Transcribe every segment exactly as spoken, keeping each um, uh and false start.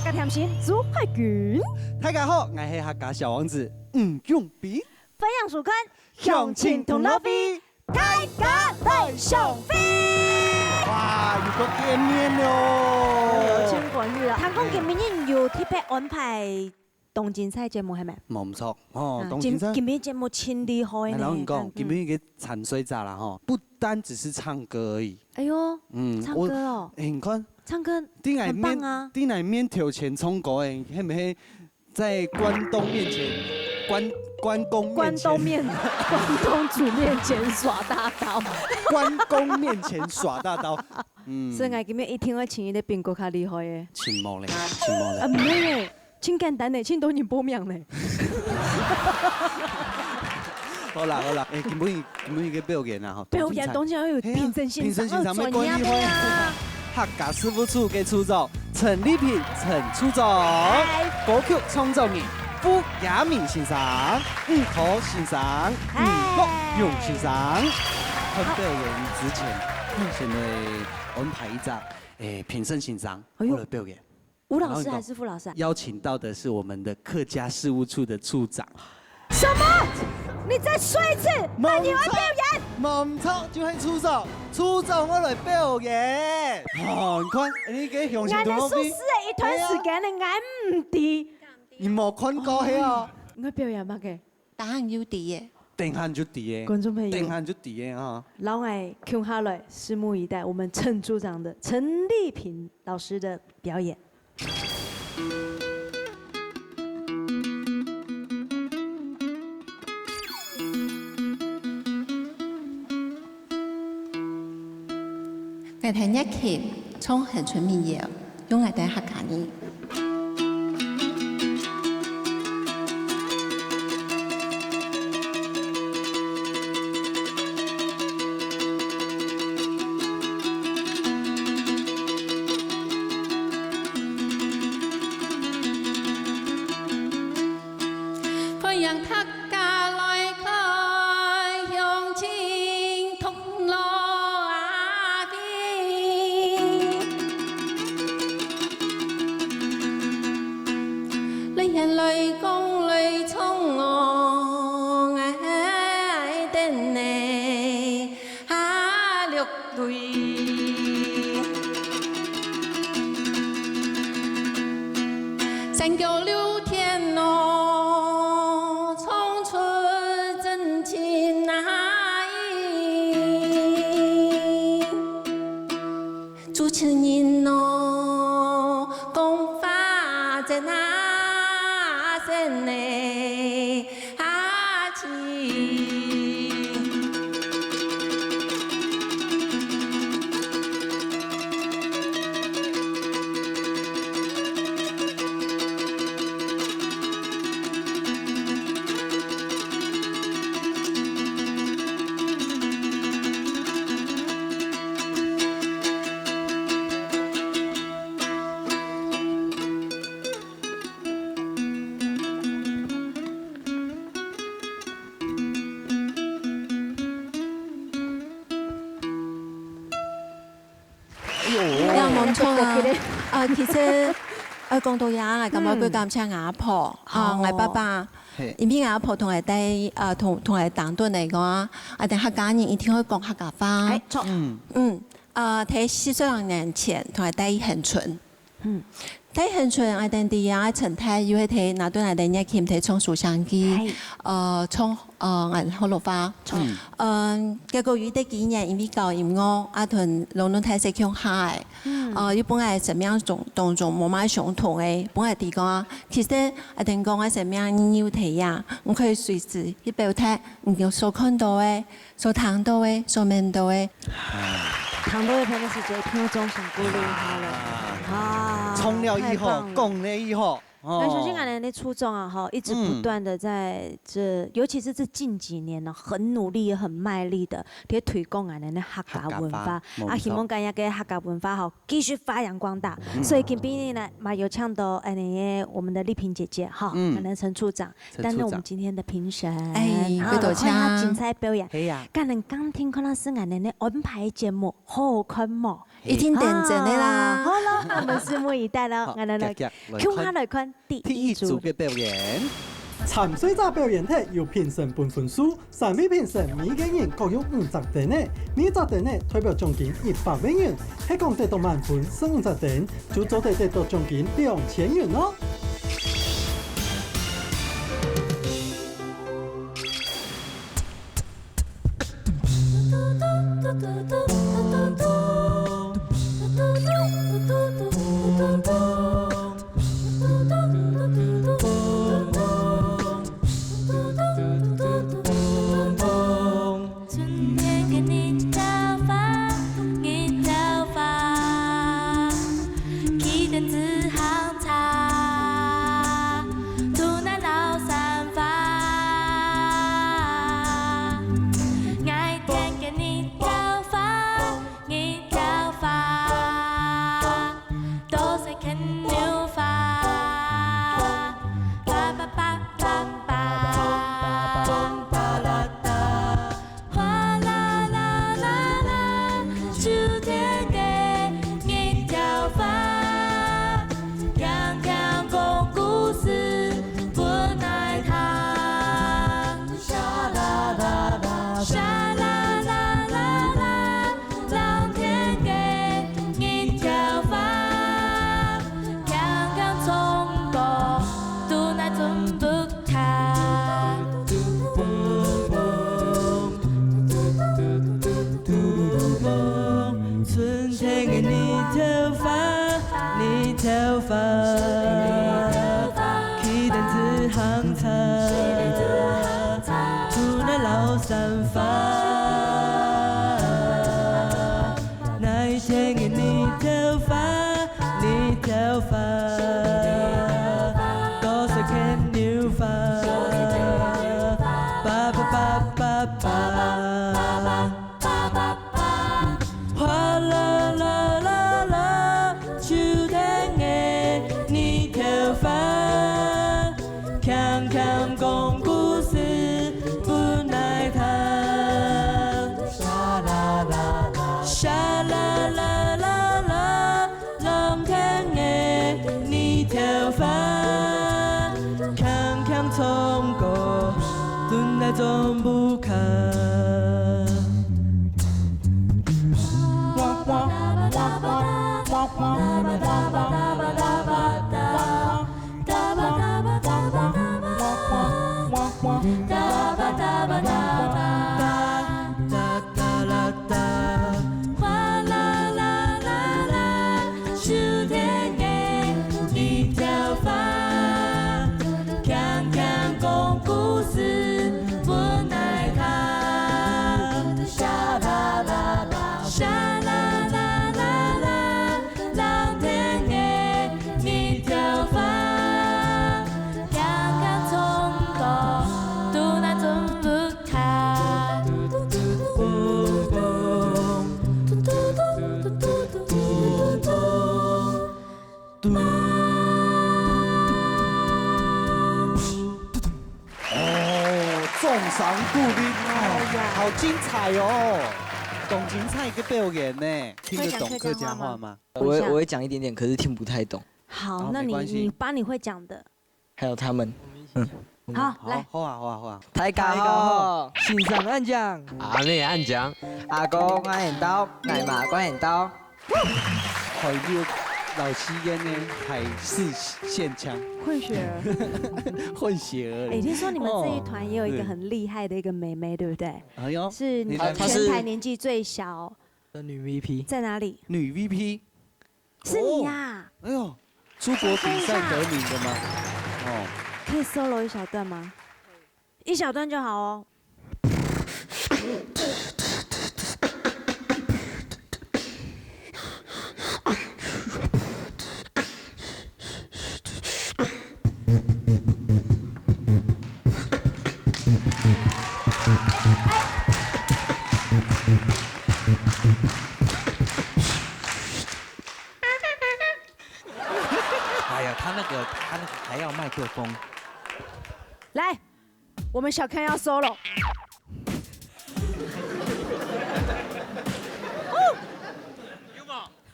客家甜心朱海軍。大家好，𠊎係客家小王子吳永斌。歡迎收看鄉親同樂會，大家來相會。哇，又過見面了。哎喲，真歡喜啦！聽講今晡日有特別安排當今賽節目，係無？無毋著，哦，啊，當今賽。今，今晡日節目真厲害呢。𠊎摎你講，嗯。今晡日个參賽者啦，吼，不單只是唱歌而已。哎喲，嗯，唱歌哦。我，哎，你看，唱歌很棒啊。在𠊎面，在𠊎面頭前唱歌个，係毋係在關東面前，關，關公面前？關東面，關東煮面前耍大刀。關公面前耍大刀。嗯。所以𠊎今晡日一定愛請一個比𠊎較厲害个。請無咧，請無咧。啊，毋會咧。 真簡單呢，真多人報名呢。好啦，好啦，哎，今晡日，今晡日个表演啊，吼，表演當然愛有評審先生，嘿啊，評審先生愛專業个啊。愛專業个。客家事務處个處長陳麗萍陳處長，嗨。歌曲創作人傅雅明先生、吳科先生、吳國勇先生。看表演之前，先來安排一下，哎，評審先生，哎喲。過來表演。 吳老師還是傅老師啊？邀請到的是我們的客家事務處的處長。什麼？你再說一次，那你會表演？無毋著，就係處長，處長愛來表演。哦，你看，你个鄉親同學會。𠊎等宿舍个一段時間呢，對啊。𠊎毋知。你無看過係啊？你會表演麼个？ 答案有知个。答案就知个。觀眾朋友，答案就知个啊。摎𠊎共下來，拭目以待我們陳處長的，陳麗萍老師的表演。𠊎彈月琴，唱恆春民謠。 用𠊎兜客家語。歡迎大家來看鄉親同 樂會。來演來講來唱哦，𠊎等呢啊六對。 山橋流滇哦，唱出真情啊意。主持人哦，講話真啊神呢。 阿奇。哎喲。哎呀，無錯啊。啊，其實，呃，講到這，𠊎感覺嗯。愛感謝𠊎阿婆，啊，哦。𠊎爸爸，嘿。因為𠊎阿婆同𠊎帶，呃，同，同𠊎打盹來講啊，啊，等客家人一定會講客家話。哎，著。嗯。嗯，呃，在四十零年前，同𠊎帶去恆春。 嗯。在恆春，𠊎等在該成大，又係在拿等𠊎等樂器，在唱書聲機，嘿。呃，唱，呃，𠊎學老話。嗯。嗯，結果有一個機緣，因為搞音樂，啊，同老師大家共下个，嗯。呃，又分𠊎生命中，當中無麼个相同个，分𠊎知講啊，其實𠊎等講𠊎生命有體驗，你可以隨時去表達你所看到个， 所聽到个，所面對个。啊。聽到个朋友是做一定要掌聲鼓勵一下了。啊。啊，唱了以後，太棒了。講了以後，哦。那相信俺们的处長啊，哈，一直不断地在这，嗯。尤其是这近几年呢，很努力也很卖力地在推广俺们的客家文化。客家话，啊，没错。希望咱个客家文化，哈，继续发扬光大。嗯。所以今天呢，嘛有请到，哎，我们的丽萍姐姐，哈，嗯。还有陈处长，陈处长。担任我们今天的评审。哎，好，多谢。看一下精彩表演。嘿呀。刚刚听看到是俺们的安排节目，好好看无？ 一定等等的啦。啊，好了，我们拭目以待了。好，俺们来，遽遽来看。共下来看第一组。第一组个表演。參賽者表演忒，由評審分分數，三位評審每个人各有五隻燈仔，每隻燈仔代表獎金一百萬元，係講得到滿分十五隻燈，就做得得到獎金兩千元哦。 春天个日頭花，日頭花，騎電自行車，渡那老山花。愛天个日頭花，日頭花，多水牽牛花。叭叭叭叭叭，叭叭叭叭叭。 哗啦啦啦啦，秋天个日頭花，輕輕講故事分𠊎聽。沙啦啦啦，沙啦啦啦啦，藍天个日頭花，輕輕唱歌，渡𠊎進步 春天个日頭花，日頭花，騎電自行車，渡那老山花。那一天个日頭花， 日頭花，多水牽牛花，叭叭叭叭叭。哗啦啦啦啦，秋天个日頭花，輕輕講故事分𠊎聽。沙啦啦啦，沙啦啦啦啦， 藍天个日頭花，輕輕唱歌，渡𠊎進步卡。哒啦啦啦啦，秋天个日頭花，輕輕講故事分𠊎聽。沙啦啦啦，沙啦啦啦啦，藍天个日頭花，輕輕唱歌，渡𠊎進步卡。 哦，掌聲鼓勵哦，哎呀。好精彩哦！當精彩个表演呢，聽得懂客家話嗎？會講客家話嗎？我會，我會講一點點，可是聽不太懂。好，哦，那你，沒關係。你把你會講的。 還有他們。嗯。好，好，來。好啊，好啊，好啊。大家好。大家好。先生恁靚。阿妹恁靚。阿公恁緣投，𠊎嘛恁緣投。海陸老師演的海式現腔。混血兒。混血兒。哎，聽說你們這一團也有一個很厲害的一個妹妹，哦。對。對不對？哎呦，是你看，她是全台年紀最小。的女V P。在哪裡？女V P。 是你呀？哦，哎呦，出國比賽得名的嗎？哦。可以solo一小段嗎？一小段就好哦。哎呀，他那个，他那个还要麦克风。来，我们小康要收了。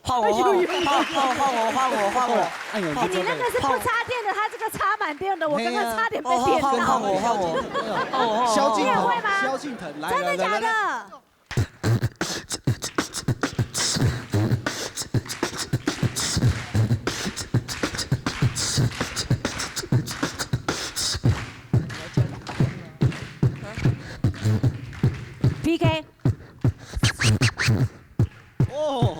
换我，换我，换我，换我，换我，换我。哎呦，哦，你那个是不插电的，他这个插满电的，我刚刚差点被电到。哎呀，哦，换我，换我，换我。哦，哦，哦。萧敬腾，你也会吗？萧敬腾，来，真的假的？来，来，来。 P K。哦。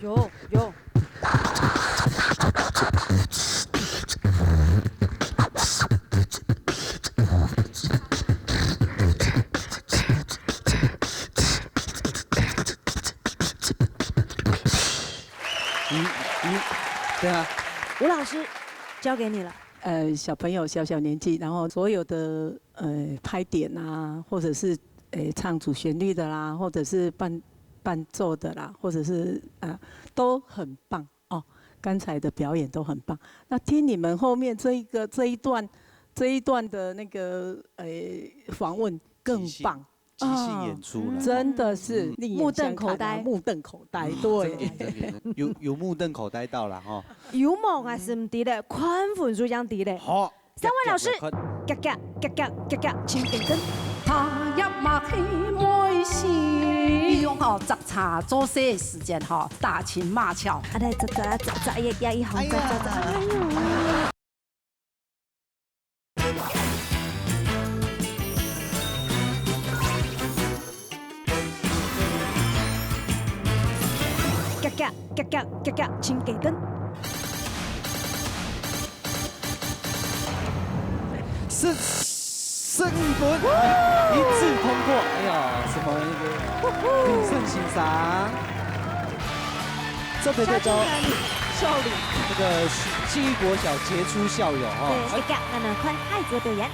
有，有。 你，你，对啊。吴老师，交给你了。呃，小朋友小小年纪，然后所有的，呃，拍点啊，或者是，呃，唱主旋律的啦，或者是伴，伴奏的啦，或者是，呃，都很棒哦。刚才的表演都很棒。那听你们后面这一个，这一段，这一段的那个，呃，访问更棒。 即兴演出啦。啊，真的是，嗯。令人相看啊，目瞪口呆。目瞪口呆，嗯，对。真的，真的，有，有目瞪口呆到啦，吼。有目还是毋知咧，看分数正知咧。好，三位老师，遽遽，遽遽，遽遽，请点灯。他也嘛去妹死。利用吼，摘茶做事的时间吼，打情骂俏。啊，对，这，这，这，这，也，也一行，哎呀。这，这，这，哎呦。 遽遽，遽遽，遽遽，请给灯。是，是一分，一致通过。哎呀，什么那个，鼎盛欣赏。这对对招，少女。那个信义国小杰出校友哈。对，遽遽，那么看下一组的表演。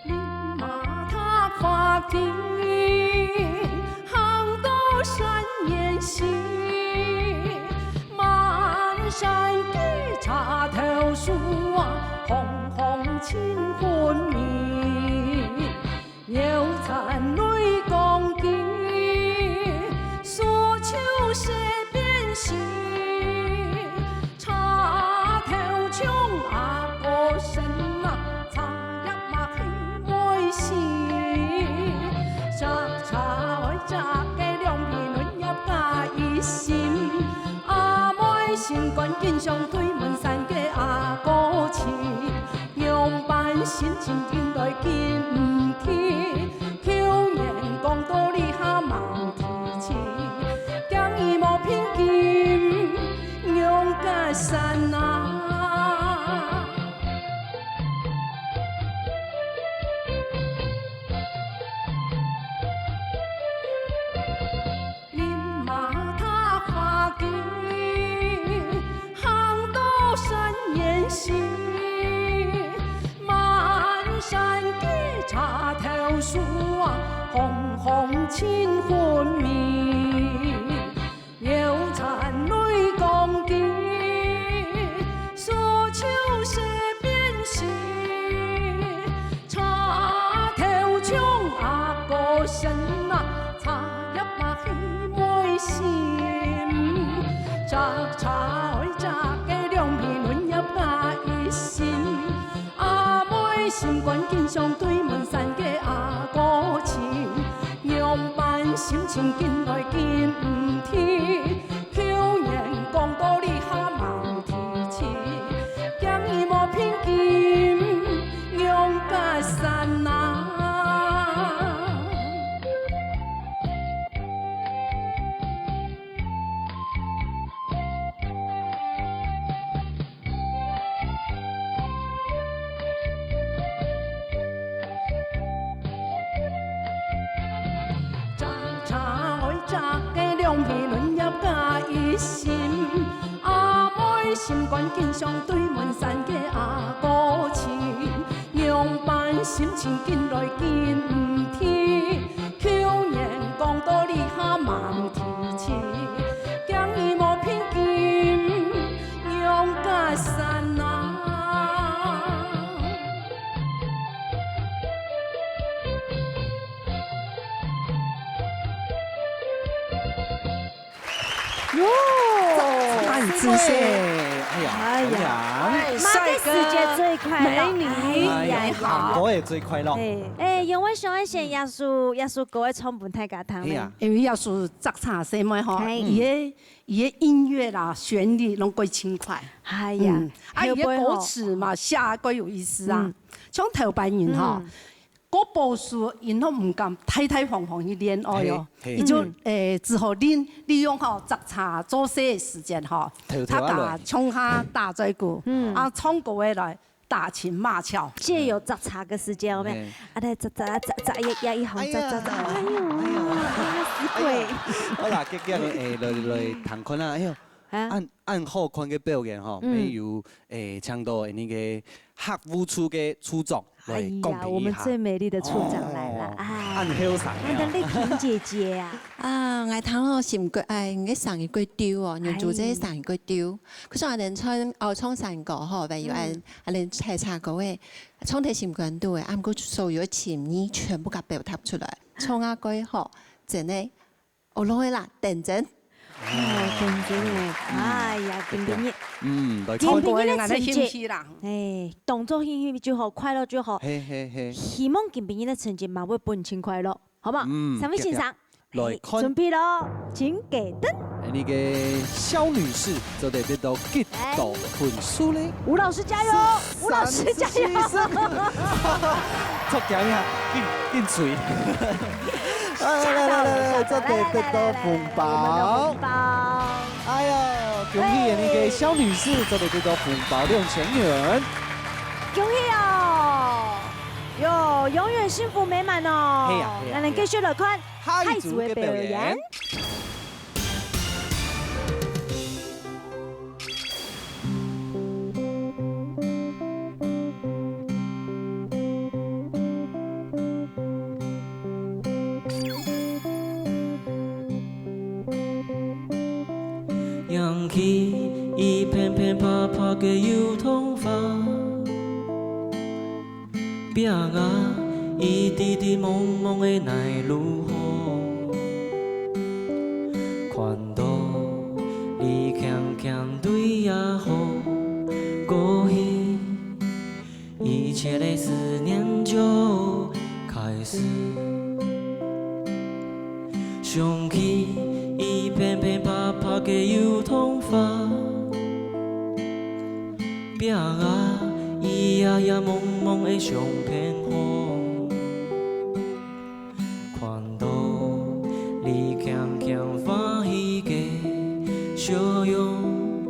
林马踏花径，行到山岩寺，满山的茶头树啊，红红青昏迷。牛站内讲经，苏州西边西， 茶头冲阿哥身啊，茶叶嘛去妹死。摘茶爱摘个两皮嫩叶加一心，阿妹心肝紧想对门山个阿哥去，仰般心情应该紧毋去。 旧年讲道理还蛮提气，今日无凭金，仰结山啊。林马踏花径，行到山岩寺。 满山的茶头树啊，红红青昏迷。牛站内讲经，苏州西边西，茶头冲阿哥身啊，茶叶嘛去妹心。摘茶爱摘个两皮嫩叶加一心。 阿妹心肝紧想对门山个阿哥去，仰般心情紧来紧毋去。旧年讲道理还蛮提气，今日无凭金，仰结山啊。心肝緊想對門山个阿哥親，仰般心情緊來緊毋定。舊年講到這下吂知情，驚伊無平靜，仰結煞啊！ 喲，很仔細。哎呀，哎呀，哎，馬个時節最快樂，美女，哎呀，哎，你好。唱歌也最快樂。哎，哎，因為想愛選這首，這首歌愛唱分大家聽呢。哎呀。因為這首《摘茶細妹》吼，嘿。佢个，佢个音樂啦、旋律攏過輕快。哎呀，嗯，啊，佢个歌詞嘛，寫得過有意思啊。嗯。像頭擺人吼，嗯。 過保守，𠊎都毋敢大大方方去戀愛哦。嘿，嘿。佢就，嗯。誒，只好利，利用吼摘茶做事个時間吼，偷偷仔來。大家共下打嘴鼓，嗯。啊，唱歌个來打情罵俏。藉由摘茶个時間，有無？嘿。啊，來摘，摘，摘，摘，也，也一行，哎呀，摘，摘，摘，哎呦，哎呀，哎呀，死鬼。哎呀，好啦，遽遽个，誒，來，來，聽看啊，哎呦，啊。恁，恁好看个表演吼，嗯。乜有，誒，請到，誒，那個客務處个處長。 來，哎呀，我們最美麗的處長來了，哦，哎。恁後生啊。𠊎等麗萍姐姐啊。啊，𠊎聽了心肝，哎，你个聲音過丟哦，原主這个聲音過丟。哎。可是𠊎等唱，哦，唱山歌吼，還有恁，嗯。𠊎等採茶歌个，唱在心肝肚个，啊，毋過所有个情意全部共表達出來。唱啊歌吼，真个 哦，落去啦，等陣。哦，等陣誒，嗯。哎呀，今晡日，嗯，來看。今晡日个成績，哎，動作興趣就好，快樂就好。嘿，嘿，嘿。希望今晡日个成績嘛會分你盡快樂，好無？嗯，三位先生，來看。哎，準備咯，請給燈。哎，那個蕭女士做得得到幾多分數咧？吳老師加油，吳老師加油。 著驚呀，緊，緊催。哎，來，來，來，來，做得得到紅包。我們的紅包。哎喲，恭喜那個蕭女士，做得得到紅包兩千元。恭喜哦！喲，永遠幸福美滿哦。係啊，係啊，𠊎等繼續來看下一組个表演。 揚起一片片白白个油桐花， 壁仔一滴滴濛濛个泥滷雨，看到你輕輕對這雨過去，一切个思念就開始。想起一片片白白个油桐花， 壁仔一頁頁濛濛个相片簿，看到你輕輕歡喜个笑容，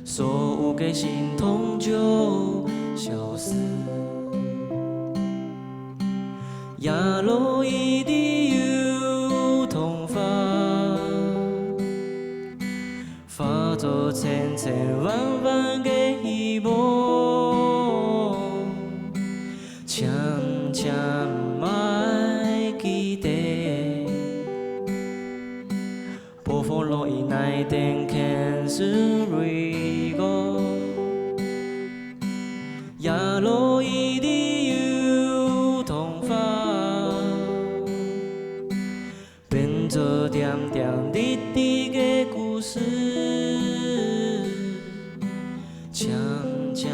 所有个心痛就消失。 也落一滴油桐花，化作千千萬萬个希望，漸漸埋記得。 暴風落雨，泥埕看時雷公，也落一滴油桐花，變做點點滴滴个故事，漸漸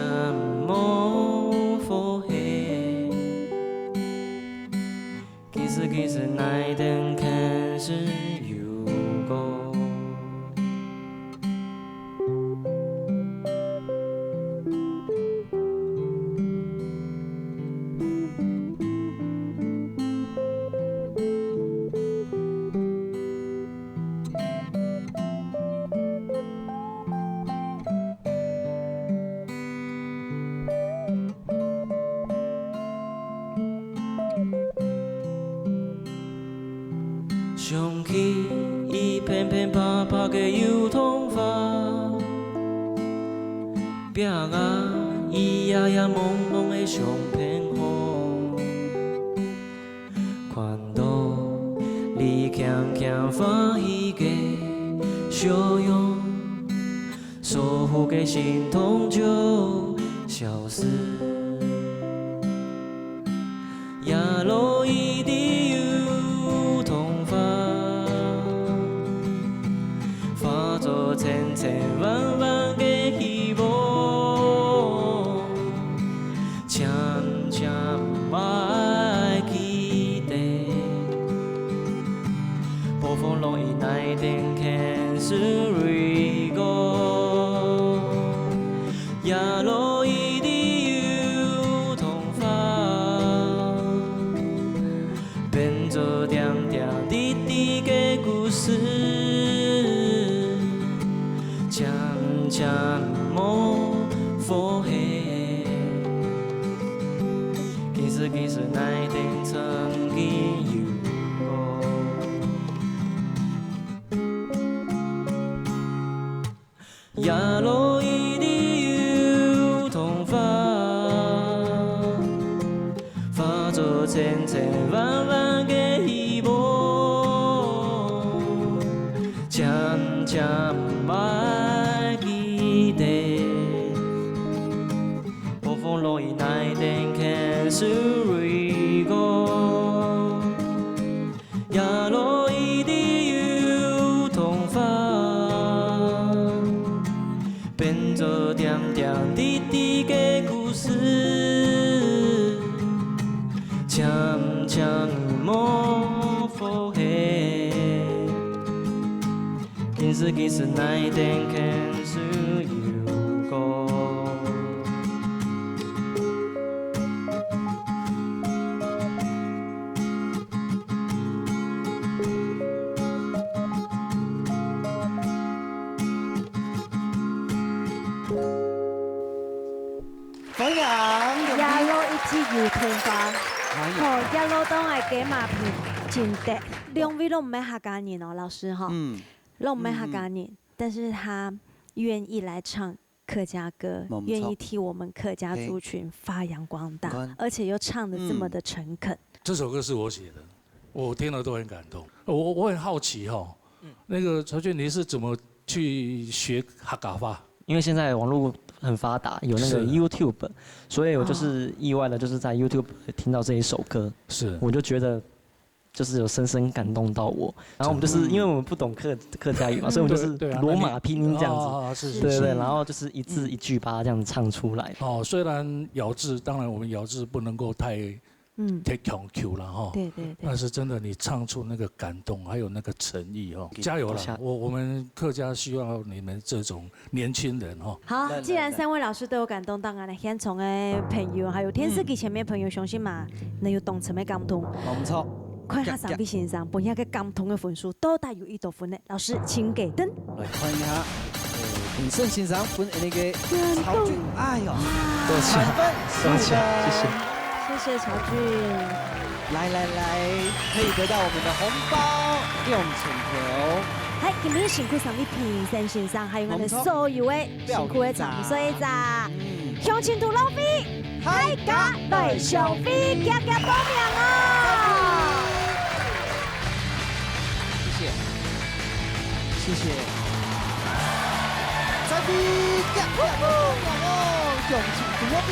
模糊嘿。 其實，其實，泥埕看時有光。 想起一片片白白个油桐花，壁啊，咿呀呀濛濛个相片項，看到你輕輕歡喜个笑容，所有个心痛就消失。 野路一直有桐花，化作千千萬萬个希望，漸漸愛記得，暴風落雨那一天，看水流過。 野路一直有桐花，變做點點滴滴个故事，漸漸無呼喊。其實，其實，那一定曾經有過。 野路一直有桐花，化作千千萬萬个希望，漸漸愛記得，暴風落雨那一天，看水流過。 野路一直有桐花，變做點點滴滴个故事，漸漸無呼喊。其實，其實，那一天，看水流過。 歡迎！野路一直有桐花，哎呀。吼，野路當愛雞嫲皮，真的。兩位都毋係客家人哦，老師吼。嗯。都毋係客家人，嗯，嗯。但是他願意來唱 客家歌，無錯。願意替我們客家族群發揚光大，嘿。你看。而且又唱得這麼的誠懇。嗯。這首歌是我寫的，我聽了都很感動。我，我很好奇哈，嗯。那個曹俊，你是怎麼去學客家話？因為現在網路很發達，有那個，是。YouTube，所以我就是意外的，就是在YouTube聽到這一首歌，是。我就覺得 就是有深深感動到我。然後我們就是，真的。因為我們不懂客，客家語嘛，所以我們就是，對，對啊，羅馬拼音這樣子。那你，哦，是，是，對，對，是。然後就是一字一句把它這樣唱出來。嗯。哦，雖然咬字，當然我們咬字不能夠太，嗯。太強求了哈。對，對，對。但是真的，你唱出那個感動，還有那個誠意哦，加油了！多謝。我，我們客家需要你們這種 年輕人吼。好，來，來，既然三位老師都有感動到𠊎等現場个朋友，還有電視機前面朋友，相信嘛，能有當深个感動。無錯。看一下三位先生分這个感動个分數，到底有幾多分呢？老師，請給燈。來看一下，呃，評審先生分那個曹俊，哎喲，多謝。滿分十五分。多謝，謝謝。謝謝曹俊。來，來，來，可以得到我們的紅包，兩千條。嗨，今日辛苦三位評審先生，還有𠊎等所有个 辛苦个參賽者。嗯。鄉親肚老會，大家來消費，遽遽報名啊！謝謝。謝謝。再會，遽遽來報名哦，鄉親肚老會。